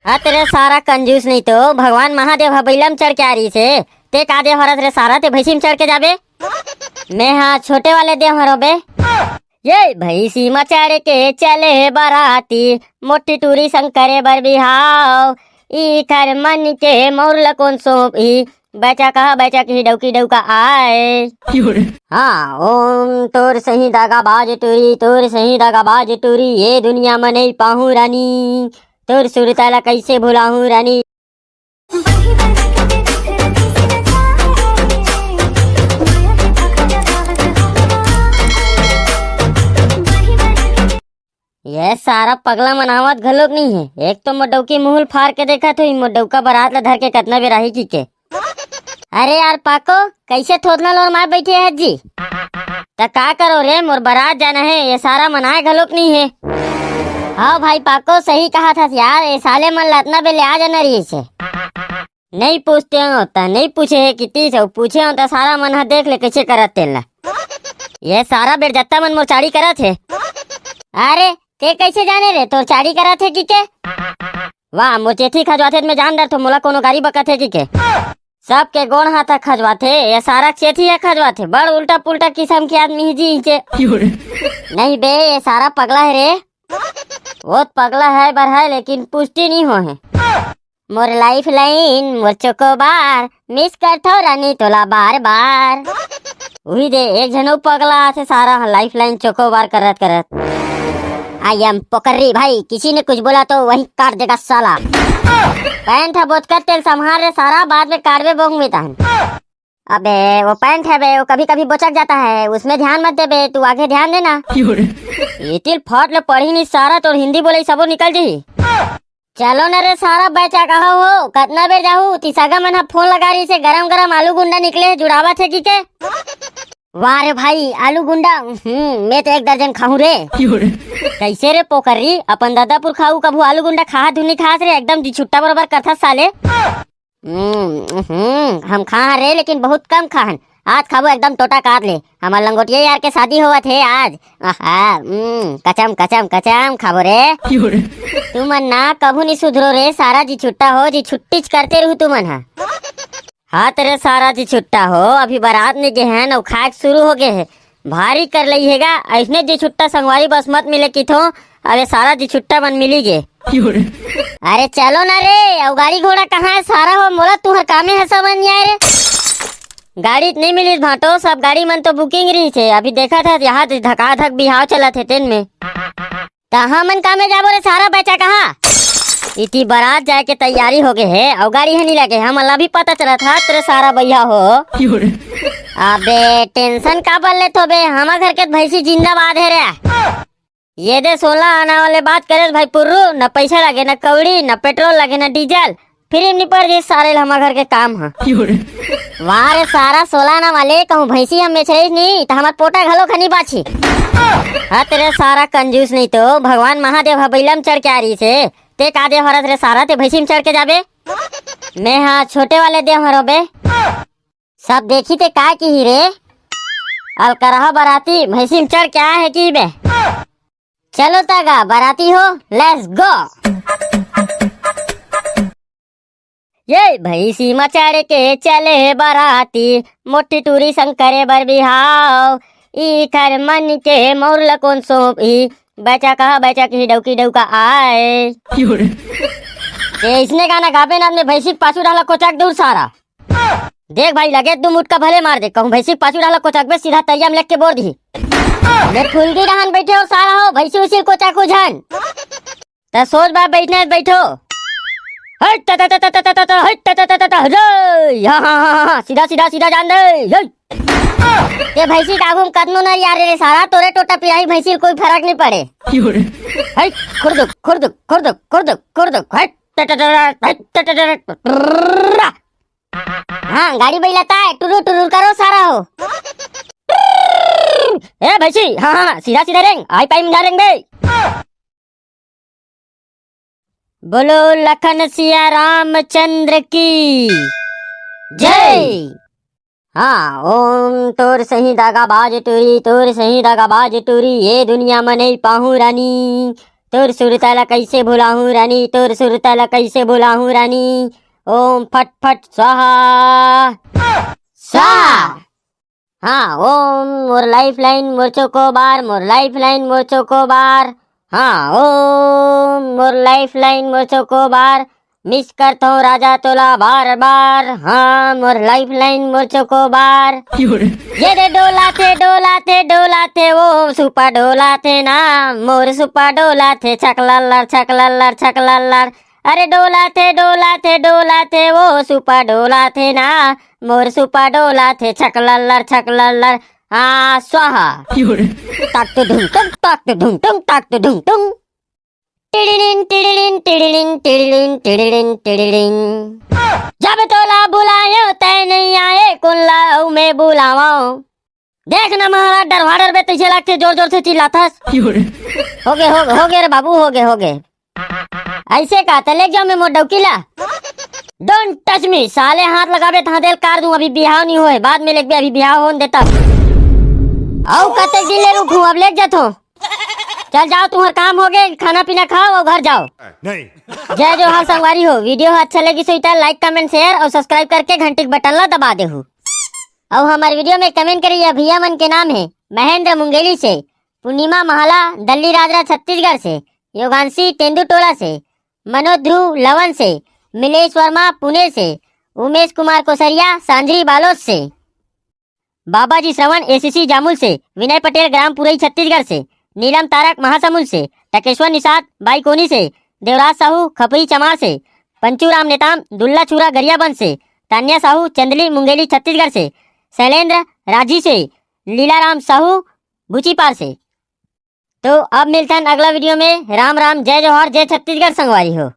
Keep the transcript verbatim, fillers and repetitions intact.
हत रे सारा कंजूस, नहीं तो भगवान महादेव ह बइला म चढ़ के आ रहिस हे। ते का देव हरस रे सारा, ते भैंसी म चढ़ के जाबे? मैं हा छोटे वाले देव हरो बे। ये भैंसी म चढ़ के चले हे बराती, मोटी टूरी संग करे बर बिहाव। इखर मन के मौर ल कोन सौंपही, बैचा कहा बैचा की डौकी डौका आए। हाँ, ओम तोर सही दगाबाज टूरी, तोर सही दगाबाज टूरी, ये दुनिया म नहीं पाहू रानी, तोर सुरता ला कैसे भुलाहू रानी। ये सारा पगला मनावत घलोक नहीं है। एक तो मोर डौकी मुहुल फार के देखत होही, मोर डौका बरात ला धर के कतना बेर आही की के। अरे यार पाको, कैसे थोथना लोर मार बैठे है जी? त का करो रे, मोर बरात जाना है, ये सारा मनाए घलोक नहीं है। हाँ भाई पाको, सही कहा था यार, ये साले मन ला अतना बेर ले आ जाना रहिस हे। नहीं पूछते हो त नहीं पूछे हे किती से, पूछे हो त सारा मन ह देख ले कैसे करत तेन ला। ये सारा बेर जत्ता मन मोर चाड़ी करत हे। अरे ते कैसे जाने रे तोर चाड़ी करत हे कि के? वाह, मोर चेथी खजवाथे त मैं जान डरथों, मोला कोनो गारी बकत हे कि के? सबके गोड़ हाथ ह खजवाथे, ये सारा चेथी ह खजवाथे। बड़ उल्टा पुल्टा किसम के आदमी ही जी इचे। नहीं बे, ये सारा पगला है रे। वो त पगला है बर है, लेकिन पुष्टि नहीं हो है। मोर लाइफ लाइन, मोर चोकोबार, मिस करथो रानी तोला बार बार। उही दे, एक झन अउ पगला आथे सारा ह लाइफ लाइन चोकोबार करत करत। आई एम पोकर्री भाई, किसी ने कुछ बोला तो वही काट देगा साला। पैंट ह बोचकत तेल संभाल रे सारा, बाद में काटबे बोंग में तहन। अबे वो पैंट है बे, वो कभी कभी बोचक जाता है, उसमें ध्यान मत दे बे, तू आगे ध्यान देना। इतिल फट ले पढ़ी नहीं सारा, तोर हिंदी बोले सबो निकल जी। चलो न रे सारा, बैचा कहा हो, कतना बेर जाहू? तिसगा मन ह फोन लगा रही से, गरम गरम आलू गुंडा निकले हे, जुड़ावत हे की के? वाह रे भाई, आलू गुंडा, हम्म, मैं तो एक दर्जन खाहूं रे। कैसे रे पोकर्री, अपन दादा पुरखाऊ कभू आलू गुंडा खाहा धुन नहीं खास रे, एकदम जी छुट्टा बरोबर करथा साले। हम्म, हम्म, हम खा रे, लेकिन बहुत कम खाहन। आज खाबो एकदम टोटा काट ले। हमर लंगोटिया यार के शादी होवत हे आज। आहा, हम्म, कचम, कचम, कचम खाबो रे। तुमन ना कभू नहीं सुधरो रे, सारा जी छुट्टा हो, जी छुट्टीच करते रहू तुमन हा। हाँ तेरे सारा जी छुट्टा हो, अभी बारात नहीं गे हैं, अउ खाए के शुरू हो गए है। भारी कर लई हे गा, ऐसने जी छुट्टा संगवारी बस मत मिले किथो। अरे सारा जी छुट्टा मन मिली गे। अरे चलो ना रे, अउ गाड़ी घोड़ा कहाँ है सारा हो, मोला तुहर कामे है समझ नहीं आए रे। गाड़ी त नहीं मिलिस भांटो, सब गाड़ी मन तो बुकिंग रहिस हे। अभी देखत हस यहाँ धकाधक बिहाव चलत हे तेन में। त हमन कामे जाबो रे सारा, बैचा कहा? इति बारात जाए के तैयारी हो गए हे, अउ गाड़ी ह नहीं लगे, हमन ला भी पता चलत हस रे सारा भैया हो। अबे टेंशन काबर लेथो बे, हमर घर के भैंसी जिंदाबाद है रे। ये दे सोलह आना वाले बात करे भाई पुर्रू, न पैसा लगे, न कौड़ी, न पेट्रोल लगे, न डीजल, फ्री में निपट जे सारे ल हमर घर के काम ह। वाह रे सारा सोलह आना वाले, कहूँ भैंसी हम बेच रही नहीं त हमर पोटा घलो खनी बाछी। हत रे सारा कंजूस, नहीं तो भगवान महादेव ह बइला म चढ़ के आ रही से, ते का देव हरस रे सारा, ते भैंसी म चढ़ के जाबे? मैं हा छोटे वाले देव हरो बे। सब देखी ते का किही रे? अलकरहा बराती भैंसी म चढ़ के आए हे कि बे? चलो तगा बराती हो, let's go। ये भैंसी म चढ़ के चले हे बराती, मोटी टूरी संग करे बर बिहाव। इखर मन के मौर ल कोन सौंपही, बैचा कहा बैचा की डौकी डौका आए। ये इसने गाना गाबे ना, अपने भैंसी के पाछू डाला कोचाक दूर सारा। देख भाई, लगे दू मुटका भले मार दे, कहूँ भैंसी के पाछू डाला कोचाकबे, सीधा तरिया में लेके बोर दी। मैं फुलगी डहान बैठे हो सारा हो, भैंसी उसी कोचाकू झन। त सोच बा बैठने बैठो। हट, त, त, त, हट, त, त, त, त, हट, त, त, त, त, त, हरे। हाँ, हाँ, हाँ, हाँ, सीधा, सीधा, सीधा जान दे। हट। ये भैंसी के आगू में कतनो न यार रे सारा, तोरे टोटा पिराही भैंसी ल कोई फरक नहीं पड़े। हट, खुरदुक, खुरदुक, खुरदुक, खुरदुक, खुरदुक, हट, त, त, त, हट, त, त, त, त, हाँ, गाड़ी बैलाता है, टुरुर, टुरुर करो सारा हो। ए भैंसी, हाँ, हाँ, सीधा, सीधा रेंग, आई पाई में जा रेंग बे। बोलो लखन सिया रामचंद्र की जय। हाँ, ओम तोर सही दगाबाज टूरी, तोर सही दगाबाज टूरी, ये दुनिया म नहीं पाहू रानी, तोर सुरता ला कैसे भुलाहूँ रानी, तोर सुरता ला कैसे भुलाहूँ रानी। ओम फट फट स्वाहा। स्वाहा। हाँ, ओम मोर लाइफलाइन मोर चोकोबार, मोर लाइफलाइन मोर चोकोबार। हाँ, ओम मोर लाइफलाइन मोर चोकोबार, मिस करथों राजा तोला बार बार। हाँ, मोर लाइफलाइन मोर चोकोबार। ये दे डोला थे, डोला थे, डोला थे, वो सुपा डोला थे ना, मोर सुपा डोला थे, छक लल्लर, छक लल्लर, छक लल्लर। अरे डोला थे, डोला थे, डोला थे, वो सुपा डोला थे ना, मोर सुपा डोला थे, छक लल्लर, छक लल्लर। हाँ, स्वाहा। ताक तो ढुंग टुंग, ताक तो ढुंग टुंग, ताक तो ढुंग टुंग। टिड़िड़िन, टिड़िड़िन, टिड़िड़िन, टिड़िड़िन, टिड़िड़िन, टिड़िड़िन। जब तोला बुलायो तै नहीं आए, कुल्ला अऊ मैं बुलावो। देख ना महाराज, डरवा डरबे तइसे लागथे, जोर जोर से चिल्लाथस। होगे, होगे, होगे रे बाबू, होगे, होगे। ऐसे का, त लेग जाओ मैं मोर डौकी ला। Don't touch me, साले हाथ लगाबे त हाथ ल काट दूं, अभी बिहाव नहीं होए, बाद में लेगबे, अभी बिहाव होन देता। अऊ कतेक दिन ले रुकूं, अब लेग जाथों। चल जाओ, तुम्हार काम होगे, खाना पीना खाओ अऊ घर जाओ। नहीं। जय जोहार संगवारी हो, वीडियो ह अच्छा लगिस होही त like, comment, share अऊ subscribe करके घंटी के बटन ला दबा देहू। अऊ हमर वीडियो में comment करिया भैया मन के नाम हे महेंद्र मुंगेली से, पूर्णिमा महला दल्ली राजरा छत्तीसगढ़ से, योगांशी तेंदू टोला से, मनोज ध्रुव लवन से, मिलेश वर्मा पुणे से, उमेश कुमार कोसरिया सांझरी बालोद से। बाबाजी श्रवण एसीसी जामुल से, विनय पटेल ग्राम पुरई छत्तीसगढ़ से, नीलम तारक महासमुंद से, टकेश्वर निषाद बाईकोनी से, देवराज साहू खपरी चमार से, पंचू राम नेताम दुल्ला छुरा गरियाबंद से, तान्या साहू चंदली मुंगेली छत्तीसगढ़ से, शैलेंद्र राजी से, लीलाराम साहू बुचीपार से। तो अब मिलथन अगला वीडियो में। राम राम, जय जोहार, जय छत्तीसगढ़ संगवारी हो।